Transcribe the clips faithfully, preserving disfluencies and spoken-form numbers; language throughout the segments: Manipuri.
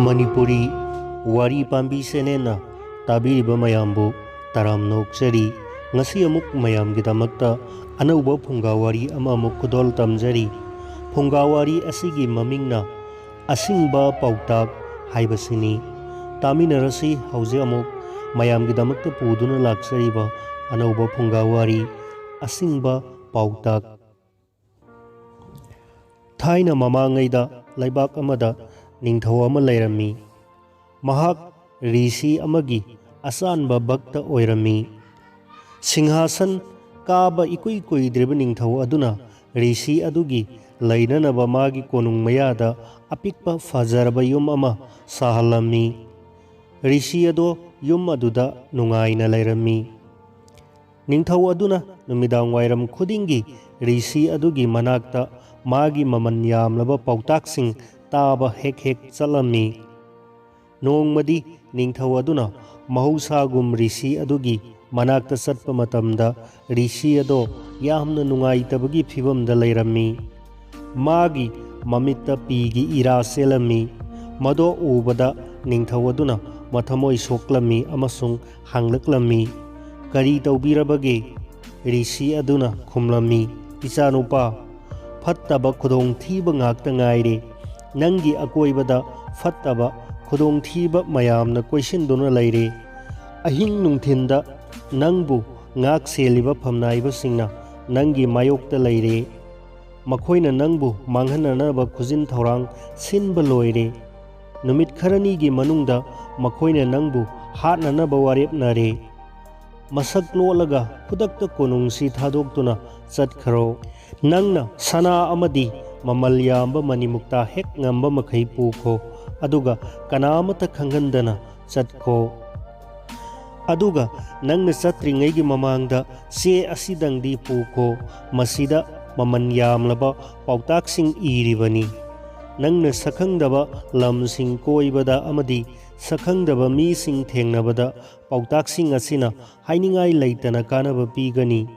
ꯃꯅꯤꯄꯨꯔꯤ ꯋꯥꯔꯤ ꯄꯥꯝꯕꯤ ꯆꯦꯅꯦꯜꯅ ꯇꯥꯕꯤꯔꯤꯕ ꯃꯌꯥꯝꯕꯨ ꯇꯔꯥꯝꯅ ꯑꯣꯛꯆꯔꯤ꯫ ꯉꯁꯤ ꯑꯃꯨꯛ ꯃꯌꯥꯝꯒꯤꯗꯃꯛꯇ ꯑꯅꯧꯕ ꯐꯨꯡꯒꯥ ꯋꯥꯔꯤ ꯑꯃꯃꯨꯛ ꯈꯨꯗꯣꯜ ꯇꯝꯖꯔꯤ꯫ ꯐꯨꯡꯒꯥ ꯋꯥꯔꯤ ꯑꯁꯤꯒꯤ ꯃꯃꯤꯡꯅ ꯑꯁꯤꯡꯕ ꯄꯥꯎꯇꯥꯛ ꯍꯥꯏꯕꯁꯤꯅꯤ꯫ ꯇꯥꯃꯤꯟꯅꯔꯁꯤ ꯍꯧꯖꯤꯛ ꯑꯃꯨꯛ ꯃꯌꯥꯝꯒꯤꯗꯃꯛꯇ ꯄꯨꯗꯨꯅ ꯂꯥꯛꯆꯔꯤꯕ ꯑꯅꯧꯕ ꯐꯨꯡꯒꯥ ꯋꯥꯔꯤ ꯑꯁꯤꯡꯕ ꯄꯥꯎꯇꯥꯛ꯫ ꯊꯥꯏꯅ ꯃꯃꯥꯡꯉꯩꯗ ꯂꯩꯕꯥꯛ ꯑꯃꯗ ꯅꯤꯡꯊꯧ ꯑꯃ ꯂꯩꯔꯝꯃꯤ꯫ ꯃꯍꯥꯛ ꯔꯤꯁꯤ ꯑꯃꯒꯤ ꯑꯆꯥꯟꯕ ꯚꯛꯇ ꯑꯣꯏꯔꯝꯃꯤ꯫ ꯁꯤꯡꯍꯥꯁꯟ ꯀꯥꯕ ꯏꯀꯨꯏ ꯀꯨꯏꯗ꯭ꯔꯤꯕ ꯅꯤꯡꯊꯧ ꯑꯗꯨꯅ ꯔꯤꯁꯤ ꯑꯗꯨꯒꯤ ꯂꯩꯅꯅꯕ ꯃꯥꯒꯤ ꯀꯣꯅꯨꯡ ꯃꯌꯥꯗ ꯑꯄꯤꯛꯄ ꯐꯖꯔꯕ ꯌꯨꯝ ꯑꯃ ꯁꯥꯍꯜꯂꯝꯃꯤ꯫ ꯔꯤꯁꯤ ꯑꯗꯣ ꯌꯨꯝ ꯑꯗꯨꯗ ꯅꯨꯡꯉꯥꯏꯅ ꯂꯩꯔꯝꯃꯤ꯫ ꯅꯤꯡꯊꯧ ꯑꯗꯨꯅ ꯅꯨꯃꯤꯗꯥꯡ ꯋꯥꯏꯔꯝ ꯈꯨꯗꯤꯡꯒꯤ ꯔꯤꯁꯤ ꯑꯗꯨꯒꯤ ꯃꯅꯥꯛꯇ ꯃꯥꯒꯤ ꯃꯃꯜ ꯌꯥꯝꯂꯕ ꯄꯥꯎꯇꯥꯛꯁꯤꯡ ꯇꯥꯕ ꯍꯦꯛ ꯍꯦꯛ ꯆꯠꯂꯝꯃꯤ꯫ ꯅꯣꯡꯃꯗꯤ ꯅꯤꯡꯊꯧ ꯑꯗꯨꯅ ꯃꯍꯧꯁꯥꯒꯨꯝ ꯔꯤꯁꯤ ꯑꯗꯨꯒꯤ ꯃꯅꯥꯛꯇ ꯆꯠꯄ ꯃꯇꯝꯗ ꯔꯤꯁꯤ ꯑꯗꯣ ꯌꯥꯝꯅ ꯅꯨꯡꯉꯥꯏꯇꯕꯒꯤ ꯐꯤꯕꯝꯗ ꯂꯩꯔꯝꯃꯤ꯫ ꯃꯥꯒꯤ ꯃꯃꯤꯠꯇ ꯄꯤꯒꯤ ꯏꯔꯥ ꯆꯦꯜꯂꯝꯃꯤ꯫ ꯃꯗꯣ ꯎꯕꯗ ꯅꯤꯡꯊꯧ ꯑꯗꯨꯅ ꯃꯊꯃꯣꯏ ꯁꯣꯛꯂꯝꯃꯤ ꯑꯃꯁꯨꯡ ꯍꯪꯂꯛꯂꯝꯃꯤ, "ꯀꯔꯤ ꯇꯧꯕꯤꯔꯕꯒꯦ?" ꯔꯤꯁꯤ ꯑꯗꯨꯅ ꯈꯨꯝꯂꯝꯃꯤ, "ꯏꯆꯥꯅꯨꯄꯥ, ꯐꯠꯇꯕ ꯈꯨꯗꯣꯡꯊꯤꯕ ꯉꯥꯛꯇ ꯉꯥꯏꯔꯦ꯫ ꯅꯪꯒꯤ ꯑꯀꯣꯏꯕꯗ ꯐꯠꯇꯕ ꯈꯨꯗꯣꯡꯊꯤꯕ ꯃꯌꯥꯝꯅ ꯀꯣꯏꯁꯤꯟꯗꯨꯅ ꯂꯩꯔꯦ꯫ ꯑꯍꯤꯡ ꯅꯨꯡꯊꯤꯟꯗ ꯅꯪꯕꯨ ꯉꯥꯛ ꯁꯦꯜꯂꯤꯕ ꯐꯝꯅꯥꯏꯕꯁꯤꯡꯅ ꯅꯪꯒꯤ ꯃꯥꯌꯣꯛꯇ ꯂꯩꯔꯦ꯫ ꯃꯈꯣꯏꯅ ꯅꯪꯕꯨ ꯃꯥꯡꯍꯟꯅꯅꯕ ꯈꯨꯖꯤꯟ ꯊꯧꯔꯥꯡ ꯁꯤꯟꯕ ꯂꯣꯏꯔꯦ꯫ ꯅꯨꯃꯤꯠ ꯈꯔꯅꯤꯒꯤ ꯃꯅꯨꯡꯗ ꯃꯈꯣꯏꯅ ꯅꯪꯕꯨ ꯍꯥꯠꯅꯅꯕ ꯋꯥꯔꯦꯞꯅꯔꯦ꯫ ꯃꯁꯛ ꯂꯣꯠꯂꯒ ꯈꯨꯗꯛꯇ ꯀꯣꯅꯨꯡꯁꯤ ꯊꯥꯗꯣꯛꯇꯨꯅ ꯆꯠꯈ꯭ꯔꯣ꯫ ꯅꯪꯅ ꯁꯅꯥ ꯑꯃꯗꯤ ꯃꯃꯜ ꯌꯥꯝꯕ ꯃꯅꯤꯃꯨꯛꯇꯥ ꯍꯦꯛ ꯉꯝꯕ ꯃꯈꯩ ꯄꯨꯈꯣ, ꯑꯗꯨꯒ ꯀꯅꯥꯃꯠꯇ ꯈꯪꯍꯟꯗꯅ ꯆꯠꯈꯣ꯫ ꯑꯗꯨꯒ ꯅꯪꯅ ꯆꯠꯇ꯭ꯔꯤꯉꯩꯒꯤ ꯃꯃꯥꯡꯗ ꯆꯦ ꯑꯁꯤꯗꯪꯗꯤ ꯄꯨꯈꯣ, ꯃꯁꯤꯗ ꯃꯃꯜ ꯌꯥꯝꯂꯕ ꯄꯥꯎꯇꯥꯛꯁꯤꯡ ꯏꯔꯤꯕꯅꯤ꯫ ꯅꯪꯅ ꯁꯛꯈꯪꯗꯕ ꯂꯝꯁꯤꯡ ꯀꯣꯏꯕꯗ ꯑꯃꯗꯤ ꯁꯛꯈꯪꯗꯕ ꯃꯤꯁꯤꯡ ꯊꯦꯡꯅꯕꯗ ꯄꯥꯎꯇꯥꯛꯁꯤꯡ ꯑꯁꯤꯅ ꯍꯥꯏꯅꯤꯡꯉꯥꯏ ꯂꯩꯇꯅ ꯀꯥꯟꯅꯕ ꯄꯤꯒꯅꯤ꯫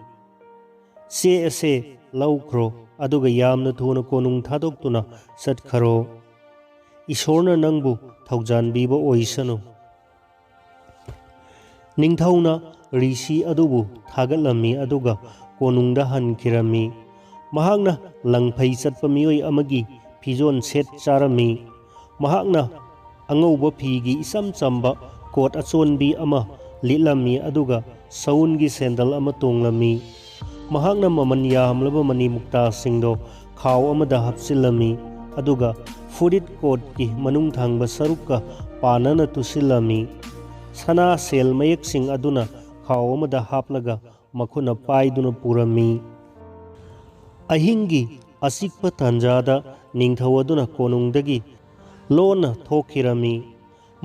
ꯆꯦ ꯑꯁꯦ ꯂꯧꯈ꯭ꯔꯣ, ꯑꯗꯨꯒ ꯌꯥꯝꯅ ꯊꯨꯅ ꯀꯣꯅꯨꯡ ꯊꯥꯗꯣꯛꯇꯨꯅ ꯆꯠꯈ꯭ꯔꯣ꯫ ꯏꯁꯣꯔꯅ ꯅꯪꯕꯨ ꯊꯧꯖꯥꯟꯕꯤꯕ ꯑꯣꯏꯁꯅꯨ꯫ ꯅꯤꯡꯊꯧꯅ ꯔꯤꯁꯤ ꯑꯗꯨꯕꯨ ꯊꯥꯒꯠꯂꯝꯃꯤ ꯑꯗꯨꯒ ꯀꯣꯅꯨꯡꯗ ꯍꯟꯈꯤꯔꯝꯃꯤ꯫ ꯃꯍꯥꯛꯅ ꯂꯪꯐꯩ ꯆꯠꯄ ꯃꯤꯑꯣꯏ ꯑꯃꯒꯤ ꯐꯤꯖꯣꯜ ꯁꯦꯠ ꯆꯥꯔꯝꯃꯤ꯫ ꯃꯍꯥꯛꯅ ꯑꯉꯧꯕ ꯐꯤꯒꯤ ꯏꯆꯝ ꯆꯝꯕ ꯀꯣꯠ ꯑꯆꯣꯟꯕꯤ ꯑꯃ ꯂꯤꯠꯂꯝꯃꯤ ꯑꯗꯨꯒ ꯁꯎꯟꯒꯤ ꯁꯦꯟꯗꯜ ꯑꯃ ꯇꯣꯡꯂꯝꯃꯤ꯫ ꯃꯍꯥꯛꯅ ꯃꯃꯜ ꯌꯥꯝꯂꯕ ꯃꯅꯤ ꯃꯨꯛꯇꯥꯁꯤꯡꯗꯣ ꯈꯥꯎ ꯑꯃꯗ ꯍꯥꯞꯆꯤꯜꯂꯝꯃꯤ, ꯑꯗꯨꯒ ꯐꯨꯔꯤꯠ ꯀꯣꯠꯀꯤ ꯃꯅꯨꯡ ꯊꯪꯕ ꯁꯔꯨꯛꯀ ꯄꯥꯟꯅꯅ ꯇꯨꯁꯤꯜꯂꯝꯃꯤ꯫ ꯁꯅꯥ ꯁꯦꯜ ꯃꯌꯦꯛꯁꯤꯡ ꯑꯗꯨꯅ ꯈꯥꯎ ꯑꯃꯗ ꯍꯥꯞꯂꯒ ꯃꯈꯨꯠꯅ ꯄꯥꯏꯗꯨꯅ ꯄꯨꯔꯝꯃꯤ꯫ ꯑꯍꯤꯡꯒꯤ ꯑꯆꯤꯛꯄ ꯇꯥꯟꯖꯥꯗ ꯅꯤꯡꯊꯧ ꯑꯗꯨꯅ ꯀꯣꯅꯨꯡꯗꯒꯤ ꯂꯣꯟꯅ ꯊꯣꯛꯈꯤꯔꯝꯃꯤ꯫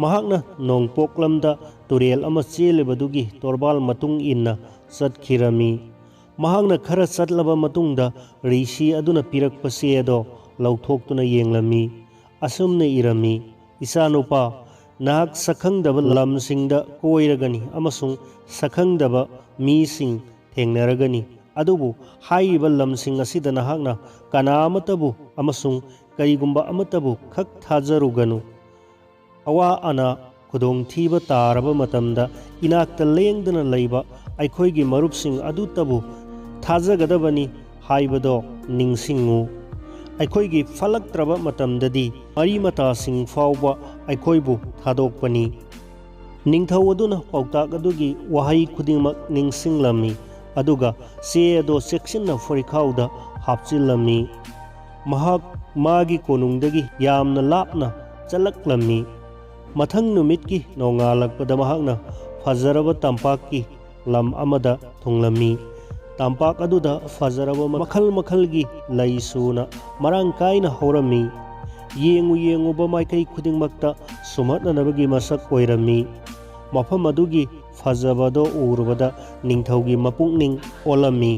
ꯃꯍꯥꯛꯅ ꯅꯣꯡꯄꯣꯛꯂꯝꯗ ꯇꯨꯔꯦꯜ ꯑꯃ ꯆꯦꯜꯂꯤꯕꯗꯨꯒꯤ ꯇꯣꯔꯕꯥꯜ ꯃꯇꯨꯡ ꯏꯟꯅ ꯆꯠꯈꯤꯔꯝꯃꯤ꯫ ꯃꯍꯥꯛꯅ ꯈꯔ ꯆꯠꯂꯕ ꯃꯇꯨꯡꯗ ꯔꯤꯁꯤ ꯑꯗꯨꯅ ꯄꯤꯔꯛꯄ ꯆꯦ ꯑꯗꯣ ꯂꯧꯊꯣꯛꯇꯨꯅ ꯌꯦꯡꯂꯝꯃꯤ꯫ ꯑꯁꯨꯝꯅ ꯏꯔꯝꯃꯤ, "ꯏꯆꯥꯅꯨꯄꯥ, ꯅꯍꯥꯛ ꯁꯛꯈꯪꯗꯕ ꯂꯝꯁꯤꯡꯗ ꯀꯣꯏꯔꯒꯅꯤ ꯑꯃꯁꯨꯡ ꯁꯛꯈꯪꯗꯕ ꯃꯤꯁꯤꯡ ꯊꯦꯡꯅꯔꯒꯅꯤ꯫ ꯑꯗꯨꯕꯨ ꯍꯥꯏꯔꯤꯕ ꯂꯝꯁꯤꯡ ꯑꯁꯤꯗ ꯅꯍꯥꯛꯅ ꯀꯅꯥ ꯑꯃꯠꯇꯕꯨ ꯑꯃꯁꯨꯡ ꯀꯔꯤꯒꯨꯝꯕ ꯑꯃꯠꯇꯕꯨ ꯈꯛ ꯊꯥꯖꯔꯨꯒꯅꯨ꯫ ꯑꯋꯥ ꯑꯅꯥ, ꯈꯨꯗꯣꯡꯊꯤꯕ ꯇꯥꯔꯕ ꯃꯇꯝꯗ ꯏꯅꯥꯛꯇ ꯂꯦꯡꯗꯅ ꯂꯩꯕ ꯑꯩꯈꯣꯏꯒꯤ ꯃꯔꯨꯞꯁꯤꯡ ꯑꯗꯨꯇꯕꯨ ꯊꯥꯖꯒꯗꯕꯅꯤ ꯍꯥꯏꯕꯗꯣ ꯅꯤꯡꯁꯤꯡꯉꯨ꯫ ꯑꯩꯈꯣꯏꯒꯤ ꯐꯠꯂꯛꯇ꯭ꯔꯕ ꯃꯇꯝꯗꯗꯤ ꯃꯔꯤ ꯃꯇꯥꯁꯤꯡ ꯐꯥꯎꯕ ꯑꯩꯈꯣꯏꯕꯨ ꯊꯥꯗꯣꯛꯄꯅꯤ"꯫ ꯅꯤꯡꯊꯧ ꯑꯗꯨꯅ ꯄꯥꯎꯇꯥꯛ ꯑꯗꯨꯒꯤ ꯋꯥꯍꯩ ꯈꯨꯗꯤꯡꯃꯛ ꯅꯤꯡꯁꯤꯡꯂꯝꯃꯤ, ꯑꯗꯨꯒ ꯆꯦ ꯑꯗꯨ ꯆꯦꯛꯁꯤꯟꯅ ꯐꯨꯔꯤꯈꯥꯎꯗ ꯍꯥꯞꯆꯤꯜꯂꯝꯃꯤ꯫ ꯃꯍꯥꯛ ꯃꯥꯒꯤ ꯀꯣꯅꯨꯡꯗꯒꯤ ꯌꯥꯝꯅ ꯂꯥꯞꯅ ꯆꯠꯂꯛꯂꯝꯃꯤ꯫ ꯃꯊꯪ ꯅꯨꯃꯤꯠꯀꯤ ꯅꯣꯡꯉꯥꯜꯂꯛꯄꯗ ꯃꯍꯥꯛꯅ ꯐꯖꯔꯕ ꯇꯝꯄꯥꯛꯀꯤ ꯂꯝ ꯑꯃꯗ ꯊꯨꯡꯂꯝꯃꯤ꯫ ꯇꯝꯄꯥꯛ ꯑꯗꯨꯗ ꯐꯖꯔꯕ ꯃꯈꯜ ꯃꯈꯜꯒꯤ ꯂꯩ ꯁꯨꯅ ꯃꯔꯥꯡ ꯀꯥꯏꯅ ꯍꯧꯔꯝꯃꯤ꯫ ꯌꯦꯡꯉꯨ ꯌꯦꯡꯉꯨꯕ ꯃꯥꯏꯀꯩ ꯈꯨꯗꯤꯡꯃꯛꯇ ꯁꯨꯝꯍꯠꯅꯅꯕꯒꯤ ꯃꯁꯛ ꯑꯣꯏꯔꯝꯃꯤ꯫ ꯃꯐꯝ ꯑꯗꯨꯒꯤ ꯐꯖꯕꯗꯣ ꯎꯔꯨꯕꯗ ꯅꯤꯡꯊꯧꯒꯤ ꯃꯄꯨꯛꯅꯤꯡ ꯑꯣꯜꯂꯝꯃꯤ꯫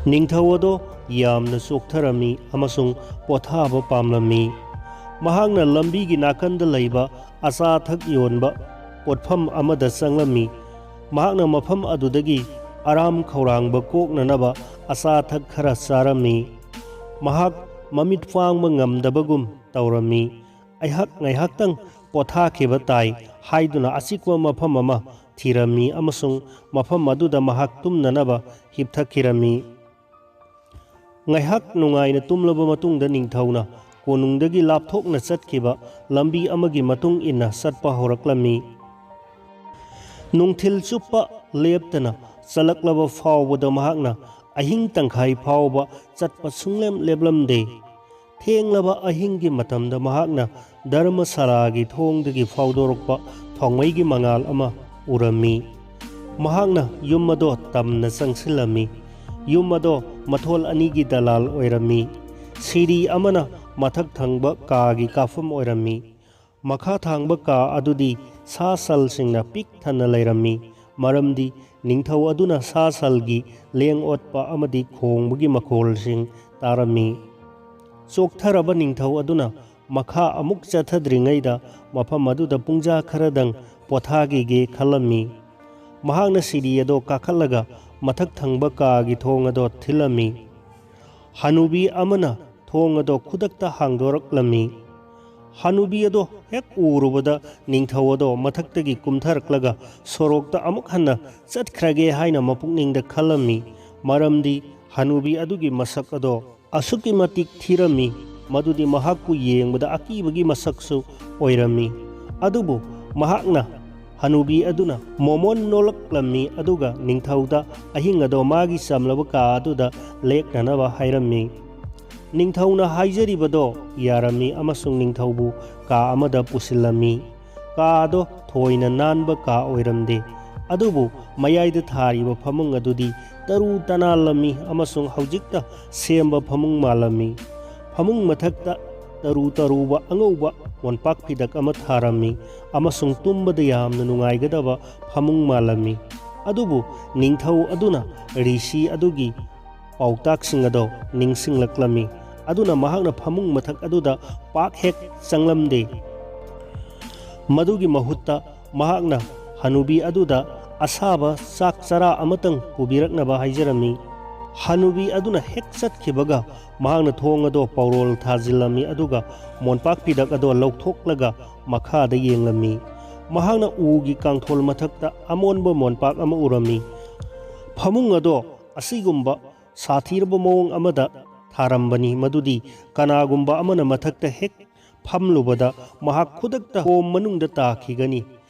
ꯅꯤꯡꯊꯧ ꯑꯗꯣ ꯌꯥꯝꯅ ꯆꯣꯛꯊꯔꯝꯃꯤ ꯑꯃꯁꯨꯡ ꯄꯣꯊꯥꯕ ꯄꯥꯝꯂꯝꯃꯤ꯫ ꯃꯍꯥꯛꯅ ꯂꯝꯕꯤꯒꯤ ꯅꯥꯀꯟꯗ ꯂꯩꯕ ꯑꯆꯥ ꯑꯊꯛ ꯌꯣꯟꯕ ꯄꯣꯠꯐꯝ ꯑꯃꯗ ꯆꯪꯂꯝꯃꯤ꯫ ꯃꯍꯥꯛꯅ ꯃꯐꯝ ꯑꯗꯨꯗꯒꯤ ꯑꯔꯥꯝ ꯈꯧꯔꯥꯡꯕ ꯀꯣꯛꯅꯅꯕ ꯑꯆꯥ ꯑꯊꯛ ꯈꯔ ꯆꯥꯔꯝꯃꯤ꯫ ꯃꯍꯥꯛ ꯃꯃꯤꯠ ꯄꯥꯡꯕ ꯉꯝꯗꯕꯒꯨꯝ ꯇꯧꯔꯝꯃꯤ꯫ ꯑꯩꯍꯥꯛ ꯉꯥꯏꯍꯥꯛꯇꯪ ꯄꯣꯊꯥꯈꯤꯕ ꯇꯥꯏ ꯍꯥꯏꯗꯨꯅ ꯑꯆꯤꯛꯄ ꯃꯐꯝ ꯑꯃ ꯊꯤꯔꯝꯃꯤ ꯑꯃꯁꯨꯡ ꯃꯐꯝ ꯑꯗꯨꯗ ꯃꯍꯥꯛ ꯇꯨꯝꯅꯅꯕ ꯍꯤꯞꯊꯈꯤꯔꯝꯃꯤ꯫ ꯉꯥꯏꯍꯥꯛ ꯅꯨꯡꯉꯥꯏꯅ ꯇꯨꯝꯂꯕ ꯃꯇꯨꯡꯗ ꯅꯤꯡꯊꯧꯅ ꯀꯣꯅꯨꯡꯗꯒꯤ ꯂꯥꯞꯊꯣꯛꯅ ꯆꯠꯈꯤꯕ ꯂꯝꯕꯤ ꯑꯃꯒꯤ ꯃꯇꯨꯡ ꯏꯟꯅ ꯆꯠꯄ ꯍꯧꯔꯛꯂꯝꯃꯤ꯫ ꯅꯨꯡꯊꯤꯜ ꯆꯨꯞꯄ ꯂꯦꯞꯇꯅ ꯆꯠꯂꯛꯂꯕ ꯐꯥꯎꯕꯗ ꯃꯍꯥꯛꯅ ꯑꯍꯤꯡ ꯇꯪꯈꯥꯏ ꯐꯥꯎꯕ ꯆꯠꯄ ꯁꯨꯡꯂꯦꯞ ꯂꯦꯞꯂꯝꯗꯦ꯫ ꯊꯦꯡꯂꯕ ꯑꯍꯤꯡꯒꯤ ꯃꯇꯝꯗ ꯃꯍꯥꯛꯅ ꯙꯔꯃꯁꯥꯂꯥꯒꯤ ꯊꯣꯡꯗꯒꯤ ꯐꯥꯎꯗꯣꯔꯛꯄ ꯊꯥꯎꯃꯩꯒꯤ ꯃꯉꯥꯜ ꯑꯃ ꯎꯔꯝꯃꯤ꯫ ꯃꯍꯥꯛꯅ ꯌꯨꯝ ꯑꯗꯣ ꯇꯝꯅ ꯆꯪꯁꯤꯜꯂꯝꯃꯤ꯫ ꯌꯨꯝ ꯑꯗꯣ ꯃꯊꯣꯜ ꯑꯅꯤꯒꯤ ꯗꯂꯥꯜ ꯑꯣꯏꯔꯝꯃꯤ꯫ ꯁꯤꯔꯤ ꯑꯃꯅ ꯃꯊꯛ ꯊꯪꯕ ꯀꯥꯒꯤ ꯀꯥꯐꯝ ꯑꯣꯏꯔꯝꯃꯤ꯫ ꯃꯈꯥ ꯊꯪꯕ ꯀꯥ ꯑꯗꯨꯗꯤ ꯁꯥ ꯁꯜꯁꯤꯡꯅ ꯄꯤꯛ ꯊꯟꯅ ꯂꯩꯔꯝꯃꯤ, ꯃꯔꯝꯗꯤ ꯅꯤꯡꯊꯧ ꯑꯗꯨꯅ ꯁꯥ ꯁꯜꯒꯤ ꯂꯦꯡ ꯑꯣꯠꯄ ꯑꯃꯗꯤ ꯈꯣꯡꯕꯒꯤ ꯃꯈꯣꯜꯁꯤꯡ ꯇꯥꯔꯝꯃꯤ꯫ ꯆꯣꯛꯊꯔꯕ ꯅꯤꯡꯊꯧ ꯑꯗꯨꯅ ꯃꯈꯥ ꯑꯃꯨꯛ ꯆꯠꯊꯗ꯭ꯔꯤꯉꯩꯗ ꯃꯐꯝ ꯑꯗꯨꯗ ꯄꯨꯡꯖꯥ ꯈꯔꯗꯪ ꯄꯣꯊꯥꯈꯤꯒꯦ ꯈꯜꯂꯝꯃꯤ꯫ ꯃꯍꯥꯛꯅ ꯁꯤꯔꯤ ꯑꯗꯣ ꯀꯥꯈꯠꯂꯒ ꯃꯊꯛ ꯊꯪꯕ ꯀꯥꯒꯤ ꯊꯣꯡ ꯑꯗꯣ ꯊꯤꯜꯂꯝꯃꯤ꯫ ꯍꯅꯨꯕꯤ ꯑꯃꯅ ꯊꯣꯡ ꯑꯗꯣ ꯈꯨꯗꯛꯇ ꯍꯥꯡꯗꯣꯔꯛꯂꯝꯃꯤ꯫ ꯍꯅꯨꯕꯤ ꯑꯗꯣ ꯍꯦꯛ ꯎꯔꯨꯕꯗ ꯅꯤꯡꯊꯧ ꯑꯗꯣ ꯃꯊꯛꯇꯒꯤ ꯀꯨꯝꯊꯔꯛꯂꯒ ꯁꯣꯔꯣꯛꯇ ꯑꯃꯨꯛ ꯍꯟꯅ ꯆꯠꯈ꯭ꯔꯒꯦ ꯍꯥꯏꯅ ꯃꯄꯨꯛꯅꯤꯡꯗ ꯈꯜꯂꯝꯃꯤ, ꯃꯔꯝꯗꯤ ꯍꯅꯨꯕꯤ ꯑꯗꯨꯒꯤ ꯃꯁꯛ ꯑꯗꯣ ꯑꯁꯨꯛꯀꯤ ꯃꯇꯤꯛ ꯊꯤꯔꯝꯃꯤ ꯃꯗꯨꯗꯤ ꯃꯍꯥꯛꯄꯨ ꯌꯦꯡꯕꯗ ꯑꯀꯤꯕꯒꯤ ꯃꯁꯛꯁꯨ ꯑꯣꯏꯔꯝꯃꯤ꯫ ꯑꯗꯨꯕꯨ ꯃꯍꯥꯛꯅ ꯍꯅꯨꯕꯤ ꯑꯗꯨꯅ ꯃꯣꯃꯣꯟ ꯅꯣꯛꯂꯛꯂꯝꯃꯤ, ꯑꯗꯨꯒ ꯅꯤꯡꯊꯧꯗ ꯑꯍꯤꯡ ꯑꯗꯣ ꯃꯥꯒꯤ ꯆꯝꯂꯕ ꯀꯥ ꯑꯗꯨꯗ ꯂꯦꯛꯅꯅꯕ ꯍꯥꯏꯔꯝꯃꯤ꯫ ꯅꯤꯡꯊꯧꯅ ꯍꯥꯏꯖꯔꯤꯕꯗꯣ ꯌꯥꯔꯝꯃꯤ ꯑꯃꯁꯨꯡ ꯅꯤꯡꯊꯧꯕꯨ ꯀꯥ ꯑꯃꯗ ꯄꯨꯁꯤꯜꯂꯝꯃꯤ꯫ ꯀꯥ ꯑꯗꯣ ꯊꯣꯏꯅ ꯅꯥꯟꯕ ꯀꯥ ꯑꯣꯏꯔꯝꯗꯦ, ꯑꯗꯨꯕꯨ ꯃꯌꯥꯏꯗ ꯊꯥꯔꯤꯕ ꯐꯃꯨꯡ ꯑꯗꯨꯗꯤ ꯇꯔꯨ ꯇꯅꯥꯜꯂꯝꯃꯤ ꯑꯃꯁꯨꯡ ꯍꯧꯖꯤꯛꯇ ꯁꯦꯝꯕ ꯐꯃꯨꯡ ꯃꯥꯜꯂꯝꯃꯤ꯫ ꯐꯃꯨꯡ ꯃꯊꯛꯇ ꯇꯔꯨ ꯇꯔꯨꯕ ꯑꯉꯧꯕ ꯃꯣꯟꯄꯥꯛ ꯐꯤꯗꯛ ꯑꯃ ꯊꯥꯔꯝꯃꯤ ꯑꯃꯁꯨꯡ ꯇꯨꯝꯕꯗ ꯌꯥꯝꯅ ꯅꯨꯡꯉꯥꯏꯒꯗꯕ ꯐꯃꯨꯡ ꯃꯥꯜꯂꯝꯃꯤ꯫ ꯑꯗꯨꯕꯨ ꯅꯤꯡꯊꯧ ꯑꯗꯨꯅ ꯔꯤꯁꯤ ꯑꯗꯨꯒꯤ ꯄꯥꯎꯇꯥꯛꯁꯤꯡ ꯑꯗꯣ ꯅꯤꯡꯁꯤꯡꯂꯛꯂꯝꯃꯤ, ꯑꯗꯨꯅ ꯃꯍꯥꯛꯅ ꯐꯃꯨꯡ ꯃꯊꯛ ꯑꯗꯨꯗ ꯄꯥꯛ ꯍꯦꯛ ꯆꯪꯂꯝꯗꯦ꯫ ꯃꯗꯨꯒꯤ ꯃꯍꯨꯠꯇ ꯃꯍꯥꯛꯅ ꯍꯅꯨꯕꯤ ꯑꯗꯨꯗ ꯑꯁꯥꯕ ꯆꯥꯛ ꯆꯔꯥ ꯑꯃꯇꯪ ꯄꯨꯕꯤꯔꯛꯅꯕ ꯍꯥꯏꯖꯔꯝꯃꯤ꯫ ꯍꯅꯨꯕꯤ ꯑꯗꯨꯅ ꯍꯦꯛ ꯆꯠꯈꯤꯕꯒ ꯃꯍꯥꯛꯅ ꯊꯣꯡ ꯑꯗꯣ ꯄꯧꯔꯣꯜ ꯊꯥꯖꯤꯜꯂꯝꯃꯤ, ꯑꯗꯨꯒ ꯃꯣꯟꯄꯥꯛ ꯐꯤꯗꯛ ꯑꯗꯣ ꯂꯧꯊꯣꯛꯂꯒ ꯃꯈꯥꯗ ꯌꯦꯡꯂꯝꯃꯤ꯫ ꯃꯍꯥꯛꯅ ꯎꯒꯤ ꯀꯥꯡꯊꯣꯜ ꯃꯊꯛꯇ ꯑꯃꯣꯟꯕ ꯃꯣꯟꯄꯥꯛ ꯑꯃ ꯎꯔꯝꯃꯤ꯫ ꯐꯃꯨꯡ ꯑꯗꯣ ꯑꯁꯤꯒꯨꯝꯕ ꯁꯥꯊꯤꯔꯕ ꯃꯑꯣꯡ ꯑꯃꯗ ꯊꯥꯔꯝꯕꯅꯤ, ꯃꯗꯨꯗꯤ ꯀꯅꯥꯒꯨꯝꯕ ꯑꯃꯅ ꯃꯊꯛꯇ ꯍꯦꯛ ꯐꯝꯂꯨꯕꯗ ꯃꯍꯥꯛ ꯈꯨꯗꯛꯇ ꯀꯣꯝ ꯃꯅꯨꯡꯗ ꯇꯥꯈꯤꯒꯅꯤ꯫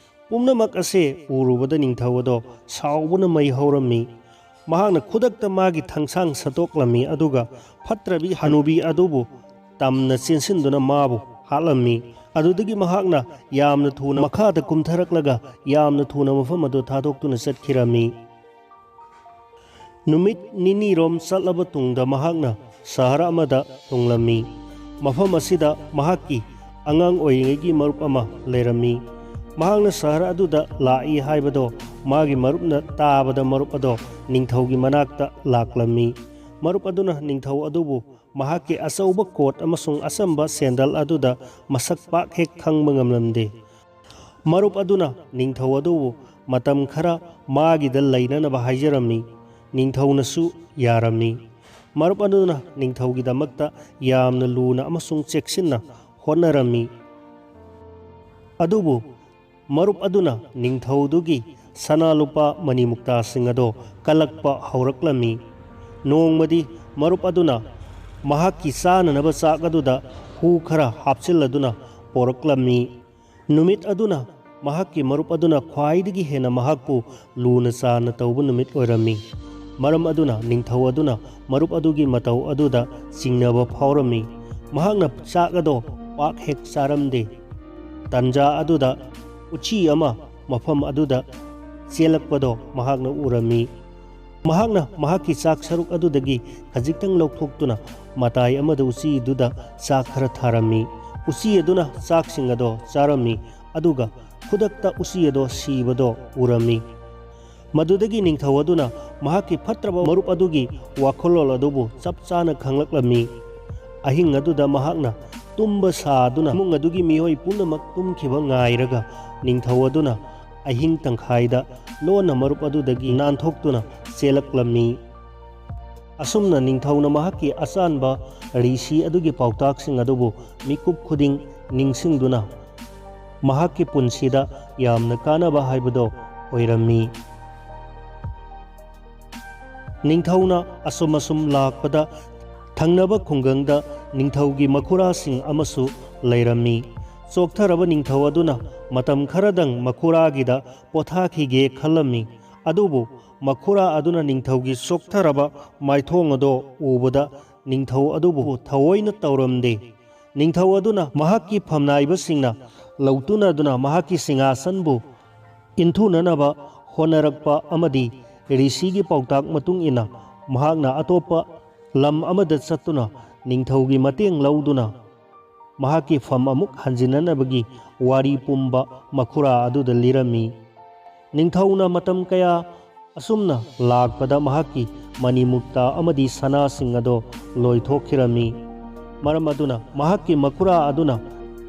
ꯄꯨꯝꯅꯃꯛ ꯑꯁꯦ ꯎꯔꯨꯕꯗ ꯅꯤꯡꯊꯧ ꯑꯗꯣ ꯁꯥꯎꯕꯅ ꯃꯩ ꯍꯧꯔꯝꯃꯤ꯫ ꯃꯍꯥꯛꯅ ꯈꯨꯗꯛꯇ ꯃꯥꯒꯤ ꯊꯥꯡꯁꯥꯡ ꯁꯠꯇꯣꯛꯂꯝꯃꯤ, ꯑꯗꯨꯒ ꯐꯠꯇ꯭ꯔꯕꯤ ꯍꯅꯨꯕꯤ ꯑꯗꯨꯕꯨ ꯇꯝꯅ ꯆꯦꯟꯁꯤꯟꯗꯨꯅ ꯃꯥꯕꯨ ꯍꯥꯠꯂꯝꯃꯤ꯫ ꯑꯗꯨꯗꯒꯤ ꯃꯍꯥꯛꯅ ꯌꯥꯝꯅ ꯊꯨꯅ ꯃꯈꯥꯗ ꯀꯨꯝꯊꯔꯛꯂꯒ ꯌꯥꯝꯅ ꯊꯨꯅ ꯃꯐꯝ ꯑꯗꯨ ꯊꯥꯗꯣꯛꯇꯨꯅ ꯆꯠꯈꯤꯔꯝꯃꯤ꯫ ꯅꯨꯃꯤꯠ ꯅꯤꯅꯤꯔꯣꯝ ꯆꯠꯂꯕ ꯇꯨꯡꯗ ꯃꯍꯥꯛꯅ ꯁꯍꯔ ꯑꯃꯗ ꯊꯨꯡꯂꯝꯃꯤ꯫ ꯃꯐꯝ ꯑꯁꯤꯗ ꯃꯍꯥꯛꯀꯤ ꯑꯉꯥꯡ ꯑꯣꯏꯔꯤꯉꯩꯒꯤ ꯃꯔꯨꯞ ꯑꯃ ꯂꯩꯔꯝꯃꯤ꯫ ꯃꯍꯥꯛꯅ ꯁꯍꯔ ꯑꯗꯨꯗ ꯂꯥꯛꯏ ꯍꯥꯏꯕꯗꯣ ꯃꯥꯒꯤ ꯃꯔꯨꯞꯅ ꯇꯥꯕꯗ ꯃꯔꯨꯞ ꯑꯗꯣ ꯅꯤꯡꯊꯧꯒꯤ ꯃꯅꯥꯛꯇ ꯂꯥꯛꯂꯝꯃꯤ꯫ ꯃꯔꯨꯞ ꯑꯗꯨꯅ ꯅꯤꯡꯊꯧ ꯑꯗꯨꯕꯨ ꯃꯍꯥꯛꯀꯤ ꯑꯆꯧꯕ ꯀꯣꯠ ꯑꯃꯁꯨꯡ ꯑꯆꯝꯕ ꯁꯦꯟꯗꯜ ꯑꯗꯨꯗ ꯃꯁꯛ ꯄꯥꯛ ꯍꯦꯛ ꯈꯪꯕ ꯉꯝꯂꯝꯗꯦ꯫ ꯃꯔꯨꯞ ꯑꯗꯨꯅ ꯅꯤꯡꯊꯧ ꯑꯗꯨꯕꯨ ꯃꯇꯝ ꯈꯔ ꯃꯥꯒꯤꯗ ꯂꯩꯅꯅꯕ ꯍꯥꯏꯖꯔꯝꯃꯤ꯫ ꯅꯤꯡꯊꯧꯅꯁꯨ ꯌꯥꯔꯝꯃꯤ꯫ ꯃꯔꯨꯞ ꯑꯗꯨꯅ ꯅꯤꯡꯊꯧꯒꯤꯗꯃꯛꯇ ꯌꯥꯝꯅ ꯂꯨꯅ ꯑꯃꯁꯨꯡ ꯆꯦꯛꯁꯤꯟꯅ ꯍꯣꯠꯅꯔꯝꯃꯤ꯫ ꯑꯗꯨꯕꯨ ꯃꯔꯨꯞ ꯑꯗꯨꯅ ꯅꯤꯡꯊꯧꯗꯨꯒꯤ ꯁꯅꯥ ꯂꯨꯄꯥ ꯃꯅꯤ ꯃꯨꯛꯇꯥꯁꯤꯡ ꯑꯗꯣ ꯀꯜꯂꯛꯄ ꯍꯧꯔꯛꯂꯝꯃꯤ꯫ ꯅꯣꯡꯃꯗꯤ ꯃꯔꯨꯞ ꯑꯗꯨꯅ ꯃꯍꯥꯛꯀꯤ ꯆꯥꯅꯅꯕ ꯆꯥꯛ ꯑꯗꯨꯗ ꯍꯨ ꯈꯔ ꯍꯥꯞꯆꯤꯜꯂꯗꯨꯅ ꯄꯣꯔꯛꯂꯝꯃꯤ꯫ ꯅꯨꯃꯤꯠ ꯑꯗꯨꯅ ꯃꯍꯥꯛꯀꯤ ꯃꯔꯨꯞ ꯑꯗꯨꯅ ꯈ꯭ꯋꯥꯏꯗꯒꯤ ꯍꯦꯟꯅ ꯃꯍꯥꯛꯄꯨ ꯂꯨꯅ ꯆꯥꯟꯅ ꯇꯧꯕ ꯅꯨꯃꯤꯠ ꯑꯣꯏꯔꯝꯃꯤ꯫ ꯃꯔꯝ ꯑꯗꯨꯅ ꯅꯤꯡꯊꯧ ꯑꯗꯨꯅ ꯃꯔꯨꯞ ꯑꯗꯨꯒꯤ ꯃꯇꯧ ꯑꯗꯨꯗ ꯆꯤꯡꯅꯕ ꯐꯥꯎꯔꯝꯃꯤ꯫ ꯃꯍꯥꯛꯅ ꯆꯥꯛ ꯑꯗꯣ ꯄꯥꯛ ꯍꯦꯛ ꯆꯥꯔꯝꯗꯦ꯫ ꯇꯟꯖꯥ ꯑꯗꯨꯗ ꯎꯆꯤ ꯑꯃ ꯃꯐꯝ ꯑꯗꯨꯗ ꯆꯦꯜꯂꯛꯄꯗꯣ ꯃꯍꯥꯛꯅ ꯎꯔꯝꯃꯤ꯫ ꯃꯍꯥꯛꯅ ꯃꯍꯥꯛꯀꯤ ꯆꯥꯛ ꯁꯔꯨꯛ ꯑꯗꯨꯗꯒꯤ ꯈꯖꯤꯛꯇꯪ ꯂꯧꯊꯣꯛꯇꯨꯅ ꯃꯇꯥꯏ ꯑꯃꯗ ꯎꯆꯤꯗꯨꯗ ꯆꯥꯛ ꯈꯔ ꯊꯥꯔꯝꯃꯤ꯫ ꯎꯆꯤ ꯑꯗꯨꯅ ꯆꯥꯛꯁꯤꯡ ꯑꯗꯣ ꯆꯥꯔꯝꯃꯤ, ꯑꯗꯨꯒ ꯈꯨꯗꯛꯇ ꯎꯆꯤ ꯑꯗꯣ ꯁꯤꯕꯗꯣ ꯎꯔꯝꯃꯤ꯫ ꯃꯗꯨꯗꯒꯤ ꯅꯤꯡꯊꯧ ꯑꯗꯨꯅ ꯃꯍꯥꯛꯀꯤ ꯐꯠꯇ꯭ꯔꯕ ꯃꯔꯨꯞ ꯑꯗꯨꯒꯤ ꯋꯥꯈꯜꯂꯣꯟ ꯑꯗꯨꯕꯨ ꯆꯞ ꯆꯥꯅ ꯈꯪꯂꯛꯂꯝꯃꯤ꯫ ꯑꯍꯤꯡ ꯑꯗꯨꯗ ꯃꯍꯥꯛꯅ ꯇꯨꯝꯕ ꯁꯥꯗꯨꯅ ꯏꯃꯨꯡ ꯑꯗꯨꯒꯤ ꯃꯤꯑꯣꯏ ꯄꯨꯝꯅꯃꯛ ꯇꯨꯝꯈꯤꯕ ꯉꯥꯏꯔꯒ ꯅꯤꯡꯊꯧ ꯑꯗꯨꯅ ꯑꯍꯤꯡ ꯇꯪꯈꯥꯏꯗ ꯂꯣꯟꯅ ꯃꯔꯨꯞ ꯑꯗꯨꯗꯒꯤ ꯅꯥꯟꯊꯣꯛꯇꯨꯅ ꯆꯦꯜꯂꯛꯂꯝꯃꯤ꯫ ꯑꯁꯨꯝꯅ ꯅꯤꯡꯊꯧꯅ ꯃꯍꯥꯛꯀꯤ ꯑꯆꯥꯟꯕ ꯔꯤꯁꯤ ꯑꯗꯨꯒꯤ ꯄꯥꯎꯇꯥꯛꯁꯤꯡ ꯑꯗꯨꯕꯨ ꯃꯤꯀꯨꯞ ꯈꯨꯗꯤꯡ ꯅꯤꯡꯁꯤꯡꯗꯨꯅ ꯃꯍꯥꯛꯀꯤ ꯄꯨꯟꯁꯤꯗ ꯌꯥꯝꯅ ꯀꯥꯟꯅꯕ ꯍꯥꯏꯕꯗꯣ ꯑꯣꯏꯔꯝꯃꯤ꯫ ꯅꯤꯡꯊꯧꯅ ꯑꯁꯨꯝ ꯑꯁꯨꯝ ꯂꯥꯛꯄꯗ ꯊꯪꯅꯕ ꯈꯨꯡꯒꯪꯗ ꯅꯤꯡꯊꯧꯒꯤ ꯃꯈꯨꯔꯥꯁꯤꯡ ꯑꯃꯁꯨ ꯂꯩꯔꯝꯃꯤ꯫ ꯆꯣꯛꯊꯔꯕ ꯅꯤꯡꯊꯧ ꯑꯗꯨꯅ ꯃꯇꯝ ꯈꯔꯗꯪ ꯃꯈꯨꯔꯥꯒꯤꯗ ꯄꯣꯊꯥꯈꯤꯒꯦ ꯈꯜꯂꯝꯃꯤ꯫ ꯑꯗꯨꯕꯨ ꯃꯈꯨꯔꯥ ꯑꯗꯨꯅ ꯅꯤꯡꯊꯧꯒꯤ ꯆꯣꯛꯊꯔꯕ ꯃꯥꯏꯊꯣꯡ ꯑꯗꯨ ꯎꯕꯗ ꯅꯤꯡꯊꯧ ꯑꯗꯨꯕꯨ ꯊꯑꯣꯏꯅ ꯇꯧꯔꯝꯗꯦ꯫ ꯅꯤꯡꯊꯧ ꯑꯗꯨꯅ ꯃꯍꯥꯛꯀꯤ ꯐꯝꯅꯥꯏꯕꯁꯤꯡꯅ ꯂꯧꯇꯨꯅꯗꯨꯅ ꯃꯍꯥꯛꯀꯤ ꯁꯤꯡꯍꯥꯁꯟꯕꯨ ꯏꯟꯊꯨꯅꯅꯕ ꯍꯣꯠꯅꯔꯛꯄ ꯑꯃꯗꯤ ꯔꯤꯁꯤꯒꯤ ꯄꯥꯎꯇꯥꯛ ꯃꯇꯨꯡ ꯏꯟꯅ ꯃꯍꯥꯛꯅ ꯑꯇꯣꯞꯄ ꯂꯝ ꯑꯃꯗ ꯆꯠꯇꯨꯅ ꯅꯤꯡꯊꯧꯒꯤ ꯃꯇꯦꯡ ꯂꯧꯗꯨꯅ ꯃꯍꯥꯛꯀꯤ ꯐꯝ ꯑꯃꯨꯛ ꯍꯟꯖꯤꯟꯅꯅꯕꯒꯤ ꯋꯥꯔꯤ ꯄꯨꯝꯕ ꯃꯈꯨꯔꯥ ꯑꯗꯨꯗ ꯂꯤꯔꯝꯃꯤ꯫ ꯅꯤꯡꯊꯧꯅ ꯃꯇꯝ ꯀꯌꯥ ꯑꯁꯨꯝꯅ ꯂꯥꯛꯄꯗ ꯃꯍꯥꯛꯀꯤ ꯃꯅꯤꯃꯨꯛꯇꯥ ꯑꯃꯗꯤ ꯁꯅꯥꯁꯤꯡ ꯑꯗꯨ ꯂꯣꯏꯊꯣꯛꯈꯤꯔꯝꯃꯤ꯫ ꯃꯔꯝ ꯑꯗꯨꯅ ꯃꯍꯥꯛꯀꯤ ꯃꯈꯨꯔꯥ ꯑꯗꯨꯅ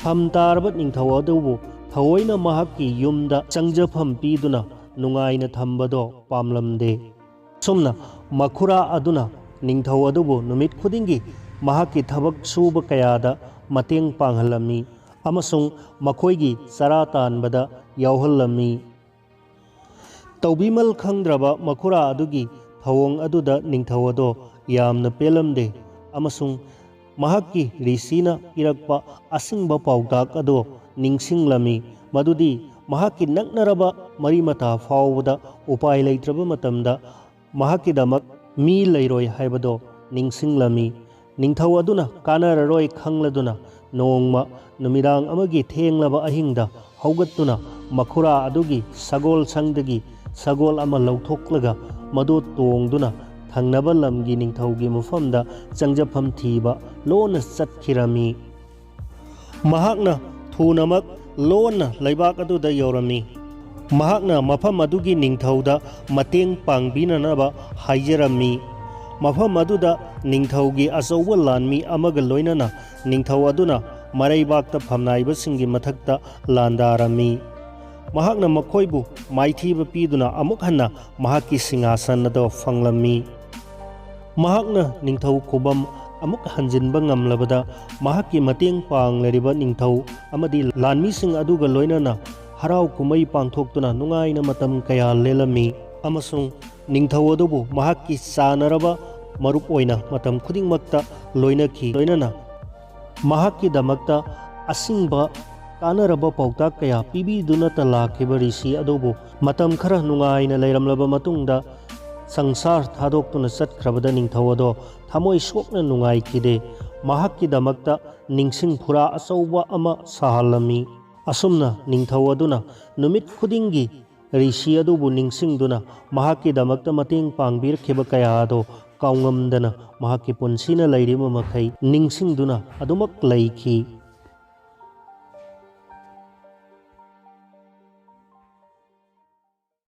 ꯐꯝ ꯇꯥꯔꯕ ꯅꯤꯡꯊꯧ ꯑꯗꯨꯕꯨ ꯊꯑꯣꯏꯅ ꯃꯍꯥꯛꯀꯤ ꯌꯨꯝꯗ ꯆꯪꯖꯐꯝ ꯄꯤꯗꯨꯅ ꯅꯨꯡꯉꯥꯏꯅ ꯊꯝꯕꯗꯣ ꯄꯥꯝꯂꯝꯗꯦ꯫ ꯑꯁꯨꯝꯅ ꯃꯈꯨꯔꯥ ꯑꯗꯨꯅ ꯅꯤꯡꯊꯧ ꯑꯗꯨꯕꯨ ꯅꯨꯃꯤꯠ ꯈꯨꯗꯤꯡꯒꯤ ꯃꯍꯥꯛꯀꯤ ꯊꯕꯛ ꯁꯨꯕ ꯀꯌꯥꯗ ꯃꯇꯦꯡ ꯄꯥꯡꯍꯜꯂꯝꯃꯤ ꯑꯃꯁꯨꯡ ꯃꯈꯣꯏꯒꯤ ꯆꯔꯥ ꯇꯥꯟꯕꯗ ꯌꯥꯎꯍꯜꯂꯝꯃꯤ꯫ ꯇꯧꯕꯤꯃꯜ ꯈꯪꯗ꯭ꯔꯕ ꯃꯈꯨꯔꯥ ꯑꯗꯨꯒꯤ ꯊꯧꯑꯣꯡ ꯑꯗꯨꯗ ꯅꯤꯡꯊꯧ ꯑꯗꯣ ꯌꯥꯝꯅ ꯄꯦꯜꯂꯝꯗꯦ ꯑꯃꯁꯨꯡ ꯃꯍꯥꯛꯀꯤ ꯔꯤꯁꯤꯅ ꯄꯤꯔꯛꯄ ꯑꯁꯤꯡꯕ ꯄꯥꯎꯇꯥꯛ ꯑꯗꯣ ꯅꯤꯡꯁꯤꯡꯂꯝꯃꯤ, ꯃꯗꯨꯗꯤ ꯃꯍꯥꯛꯀꯤ ꯅꯛꯅꯔꯕ ꯃꯔꯤ ꯃꯇꯥ ꯐꯥꯎꯕꯗ ꯎꯄꯥꯏ ꯂꯩꯇ꯭ꯔꯕ ꯃꯇꯝꯗ ꯃꯍꯥꯛꯀꯤꯗꯃꯛ ꯃꯤ ꯂꯩꯔꯣꯏ ꯍꯥꯏꯕꯗꯣ ꯅꯤꯡꯁꯤꯡꯂꯝꯃꯤ꯫ ꯅꯤꯡꯊꯧ ꯑꯗꯨꯅ ꯀꯥꯟꯅꯔꯔꯣꯏ ꯈꯪꯂꯗꯨꯅ ꯅꯣꯡꯃ ꯅꯨꯃꯤꯗꯥꯡ ꯑꯃꯒꯤ ꯊꯦꯡꯂꯕ ꯑꯍꯤꯡꯗ ꯍꯧꯒꯠꯇꯨꯅ ꯃꯈꯨꯔꯥ ꯑꯗꯨꯒꯤ ꯁꯒꯣꯜ ꯁꯪꯗꯒꯤ ꯁꯒꯣꯜ ꯑꯃ ꯂꯧꯊꯣꯛꯂꯒ ꯃꯗꯨ ꯇꯣꯡꯗꯨꯅ ꯊꯪꯅꯕ ꯂꯝꯒꯤ ꯅꯤꯡꯊꯧꯒꯤ ꯃꯐꯝꯗ ꯆꯪꯖꯐꯝ ꯊꯤꯕ ꯂꯣꯟꯅ ꯆꯠꯈꯤꯔꯝꯃꯤ꯫ ꯃꯍꯥꯛꯅ ꯊꯨꯅꯃꯛ ꯂꯣꯟꯅ ꯂꯩꯕꯥꯛ ꯑꯗꯨꯗ ꯌꯧꯔꯝꯃꯤ꯫ ꯃꯍꯥꯛꯅ ꯃꯐꯝ ꯑꯗꯨꯒꯤ ꯅꯤꯡꯊꯧꯗ ꯃꯇꯦꯡ ꯄꯥꯡꯕꯤꯅꯅꯕ ꯍꯥꯏꯖꯔꯝꯃꯤ꯫ ꯃꯐꯝ ꯑꯗꯨꯗ ꯅꯤꯡꯊꯧꯒꯤ ꯑꯆꯧꯕ ꯂꯥꯟꯃꯤ ꯑꯃꯒ ꯂꯣꯏꯅꯅ ꯅꯤꯡꯊꯧ ꯑꯗꯨꯅ ꯃꯔꯩꯕꯥꯛꯇ ꯐꯝꯅꯥꯏꯕꯁꯤꯡꯒꯤ ꯃꯊꯛꯇ ꯂꯥꯟꯗꯥꯔꯝꯃꯤ꯫ ꯃꯍꯥꯛꯅ ꯃꯈꯣꯏꯕꯨ ꯃꯥꯏꯊꯤꯕ ꯄꯤꯗꯨꯅ ꯑꯃꯨꯛ ꯍꯟꯅ ꯃꯍꯥꯛꯀꯤ ꯁꯤꯡꯍꯥꯁꯟ ꯑꯗꯨ ꯐꯪꯂꯝꯃꯤ꯫ ꯃꯍꯥꯛꯅ ꯅꯤꯡꯊꯧ ꯈꯨꯕꯝ ꯑꯃꯨꯛ ꯍꯟꯖꯤꯟꯕ ꯉꯝꯂꯕꯗ, ꯃꯍꯥꯛꯀꯤ ꯃꯇꯦꯡ ꯄꯥꯡꯂꯤꯕ ꯅꯤꯡꯊꯧ ꯑꯃꯗꯤ ꯂꯥꯟꯃꯤꯁꯤꯡ ꯑꯗꯨꯒ ꯂꯣꯏꯅꯅ ꯍꯔꯥꯎ ꯀꯨꯝꯍꯩ ꯄꯥꯡꯊꯣꯛꯇꯨꯅ ꯅꯨꯡꯉꯥꯏꯅ ꯃꯇꯝ ꯀꯌꯥ ꯂꯦꯜꯂꯝꯃꯤ, ꯑꯃꯁꯨꯡ ꯅꯤꯡꯊꯧ ꯑꯗꯨꯕꯨ ꯃꯍꯥꯛꯀꯤ ꯆꯥꯅꯔꯕ ꯃꯔꯨꯞ ꯑꯣꯏꯅ ꯃꯇꯝ ꯈꯨꯗꯤꯡꯃꯛꯇ ꯂꯣꯏꯅꯈꯤ꯫ ꯂꯣꯏꯅꯅ ꯃꯍꯥꯛꯀꯤꯗꯃꯛꯇ ꯑꯁꯤꯡꯕ ꯀꯥꯟꯅꯔꯕ ꯄꯥꯎꯇꯥꯛ ꯀꯌꯥ ꯄꯤꯕꯤꯗꯨꯅꯇ ꯂꯥꯛꯈꯤꯕ ꯔꯤꯁꯤ ꯑꯗꯨꯕꯨ ꯃꯇꯝ ꯈꯔ ꯅꯨꯡꯉꯥꯏꯅ ꯂꯩꯔꯝꯂꯕ ꯃꯇꯨꯡꯗ, ꯁꯪꯁꯥꯔ ꯊꯥꯗꯣꯛꯇꯨꯅ ꯆꯠꯈ꯭ꯔꯕꯗ ꯅꯤꯡꯊꯧ ꯑꯗꯣ ꯊꯃꯣꯏ ꯁꯣꯛꯅ ꯅꯨꯡꯉꯥꯏꯈꯤꯗꯦ꯫ ꯃꯍꯥꯛꯀꯤꯗꯃꯛꯇ ꯅꯤꯡꯁꯤꯡ ꯐꯨꯔꯥ ꯑꯆꯧꯕ ꯑꯃ ꯁꯥꯍꯜꯂꯝꯃꯤ꯫ ꯑꯁꯨꯝꯅ ꯅꯤꯡꯊꯧ ꯑꯗꯨꯅ ꯅꯨꯃꯤꯠ ꯈꯨꯗꯤꯡꯒꯤ ꯔꯤꯁꯤ ꯑꯗꯨꯕꯨ ꯅꯤꯡꯁꯤꯡꯗꯨꯅ ꯃꯍꯥꯛꯀꯤꯗꯃꯛꯇ ꯃꯇꯦꯡ ꯄꯥꯡꯕꯤꯔꯛꯈꯤꯕ ꯀꯌꯥ ꯑꯗꯣ ꯀꯥꯎꯉꯝꯗꯅ ꯃꯍꯥꯛꯀꯤ ꯄꯨꯟꯁꯤꯅ ꯂꯩꯔꯤꯕ ꯃꯈꯩ ꯅꯤꯡꯁꯤꯡꯗꯨꯅ ꯑꯗꯨꯃꯛ ꯂꯩꯈꯤ꯫